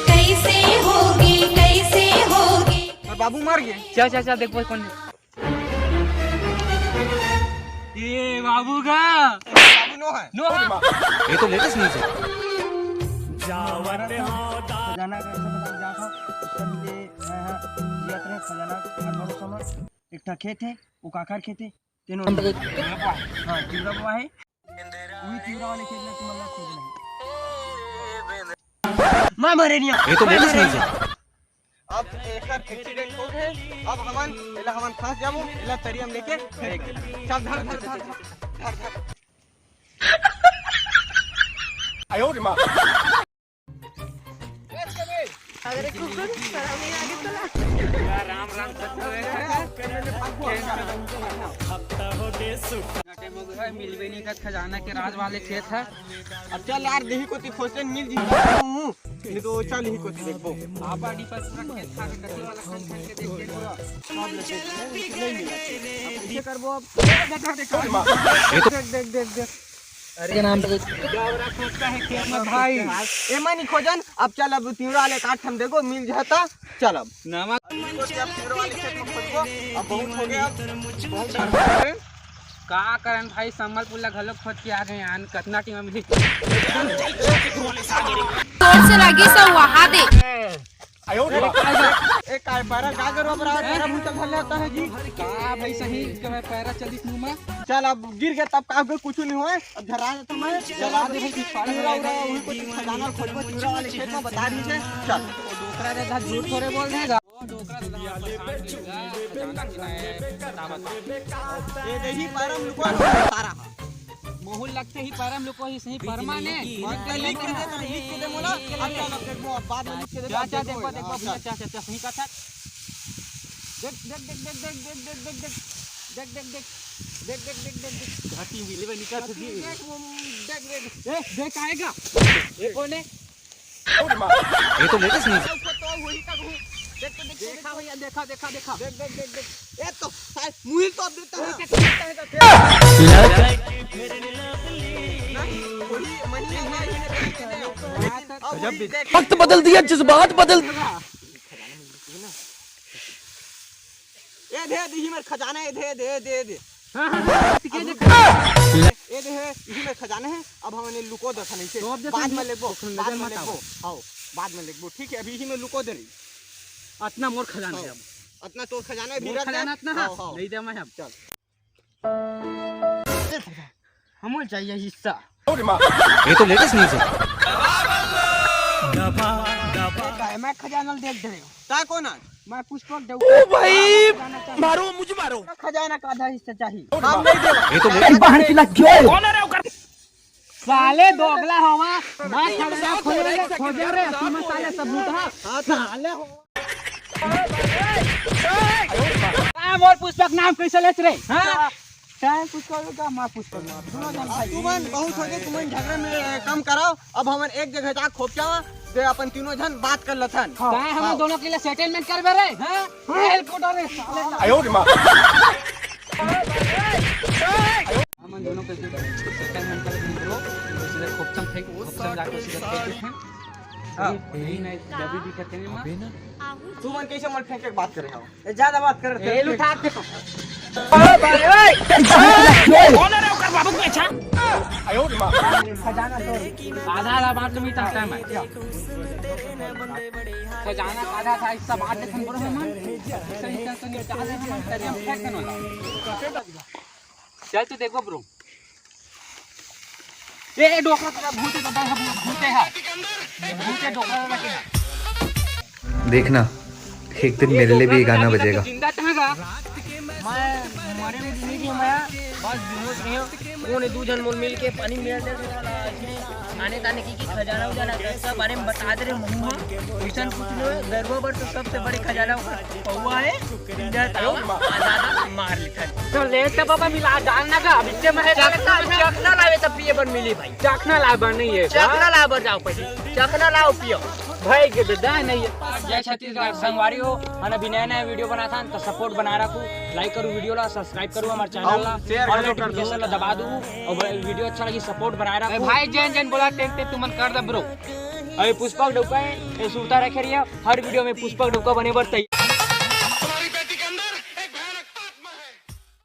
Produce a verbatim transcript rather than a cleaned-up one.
कैसे होगी, कैसे होगी? अउ बाबू मर गे। चल चल चल, देखबो कोन। ए बाबू का। बाबू नो हे। नो हे। ये तो लेटेस्ट न्यूज़ हे। खजाना का ऐसा बताओ, जात हो, उसका भी ये, हाँ, हाँ, जियत रहे खजाना, हर भरोसा में। एक ठा खेत हे, वो काखर खेत हे, तेनो। हाँ, तिवरा बबा हे। उही तिवरा वाले खेत में तुमन ला खोजना हे। मैं मरे नहीं। ये तो मैं लेटेस्ट मरे न्यूज़ हे। नहीं। अब एकर एक्सीडेंट हो गए, अब हमन, एला हमन फंस जाबो, एला तरिया में लेके फेंक दे। चल, धर, धर, धर, धर, धर, धर। मिलबे नहीं करत, खजाना के राज वाले खेत हे। अब चल यार, देही कोती खोजते मिल जी। नहीं तो चल ही कोती देखबो। आप आड़ी पर पूरा खेत खा के कटी वाला खन खन के देख के पूरा सब ले देख, नहीं मिला। अब कैसे करबो अब? देख, देख, देख, देख, देख, देख। अरे के नाम पे क्या हो रहा, सोचता है खेत में भाई। ए मनी खोजन, अब चल, अब तिवरा ले काट हम देखो, मिल जाता। चल अब। नमक। अब तिवरा वाले खेत में खोजबो, अब बहुत हो गया, अब बहुत हो गया। का करन भाई, संबलपुर ला घलो खोज के आ गए यान, कतना टीम मिली। जोर से लगी सब वहा दे। ए, काय पैरा, का करो, अब पैरा मुंह तक धर लेता है जी। का भाई, सही जो है, पैरा चलिस मुंह में। चल, अब गिर गए तब का, कुछ नहीं हुआ, अब धरा देता मैं। चल, अब देखो कि पानी पूरा हो रहा है, वही कुछ खजाना खोजबो, तिवरा वाले खेत में बता रही है। चल। डोकरा रे, झूठ थोड़े बोल देगा। ये देखी, पैरा में लुकवा है, सारा। मोहूल लगते ही पैरा में लुको ही सही, परमानेंट। लिख के दे, लिख के दे मोला। अब चल, अब देखबो, अब बाद में लिख के दे, जा, अब जा, देखबो, देखबो, देखबो, हाँ, भैया, चल। जा, जा, जा, सही कहा था। देख, देख, देख। देख, देख, देख। देख, देख, देख, देख, देख। घाटी मिले में निकाल देख, सकी। देख, वो, देख, देख। ए, देख आएगा। ये कौन है? ये तो लेटेस्ट न्यूज़। ऊपर तो वही का हूँ। देख तो देख, देखा भैया, देखा, देखा, देखा। देख, देख, देख, देख। ये तो सारे मुहिल तो अब देता है। वही महीना ना ही है। गजब भी। वक्त बदल दिया, जज्बात बदल। ये दे, दे, ये मेरा खजाना है, दे, दे, दे, दे। हाँ, हाँ, हाँ, ठीक है, देख। ये दे, यही मेरा खजाना है, अब हमने लुको दे नहीं से। तो अब देखो, बाद में लेबो, बाद में लेबो। आओ, बाद में लेबो, ठीक है, अभी यही में लुको दे रही। अतना मोर खजाना है अब। अतना तोर खजाना है, मोर खजाना अतना है। नहीं दे मैं अब। चल। हमन चाहिए हिस्सा। ये तो लेटेस्ट न्यूज़ है। मैं खजाना देख दे रहे हो। ता कौन आज? मैं पुष्पक देव। ओ भाई, मारो, मुझे मारो। खजाना का आधा हिस्सा चाहिए। हम नहीं दे। ये तो लेटेस्ट। बाहर की लग गयो। साले दोगला होवा, मैं खजाना खोजे रे, खोजे रे, तुम साले सबूत हा। हाँ, तो साले हो। का मोर पुष्पक नाम कैसे लेत रे? हाँ? चाहे पुष्पक का, माँ पुष्पक माँ, दोनों जन भाई। तुमन बहुत हो गए, तुमन झगड़ा में कम कराओ। अब हमन एक जगह जाके खोपचा दे, अपन तीनों जन बात कर लथन। हाँ। का हमन दोनों के लिए सेटलमेंट करबे रे? हाँ? हेल कोटा रे, साले। आयो रे माँ। हमन दोनों के सेटलमेंट कर दे ब्रो, दूसरे खोपचा फेंक, खोपचा जाके सीधा फेंक देथन। हाँ। यही नहीं, जब भी दिखते हैं माँ। तुमन कैसे मल फेंके के बात करे हो? ए, ज्यादा बात कर। ए, लुटा के। खजाना तो आधा आधा बांट लो, मिटा टाइम है। खजाना आधा था, हिस्सा बांट देथन बड़ो हमन। हिस्सा, हिस्सा तो निपटा दे हमन, करिया में फेंक देना। चल तो देखो ब्रो। ए, ए, डोकरा तेरा भूत है, भूत है, भूत है। भूत है, डोकरा तेरा के है। देखना, एक दिन मेरे लिए भी ये गाना बजेगा। जिंदा कहाँ का? मैं मरे हुए नहीं हूँ मैं, बस बेहोश नहीं हूँ। उन्होंने दो जन मोल मिल के पानी में डाल दिया। आने ताने की, की खजाना उजाना का बारे में बता दे रहे मुँह। क्वेश्चन पूछ लो, गरबा पर तो सबसे बड़े खजाना ऊपर पौवा है। ज्यादा मार लिखा। तो ले तो बाबा मिला डालना का, अब इससे मैं चखना, चखना लावे तो पिए बर मिली भाई। चखना लावे नहीं है। चखना लावे जाओ पहले। चखना लाओ पियो। भाई के दादा नहीं है। जय छत्तीसगढ़ संगवारी हो, हम अभी नया नया वीडियो बनाथन, तो सपोर्ट बनाए रखू, लाइक करू वीडियो ला, सब्सक्राइब करू हमारे चैनल ला, share और जरूर कर दू। नोटिफिकेशन ला दबा दू, और वीडियो अच्छा लगी सपोर्ट बनाए रखू। भाई जैन जैन बोला तेन तेन तुमन कर दे ब्रो। अभी पुष्पक डौका है, ये सुरता रखे रहिए, हर वीडियो में पुष्पक डौका बने बर तैयार।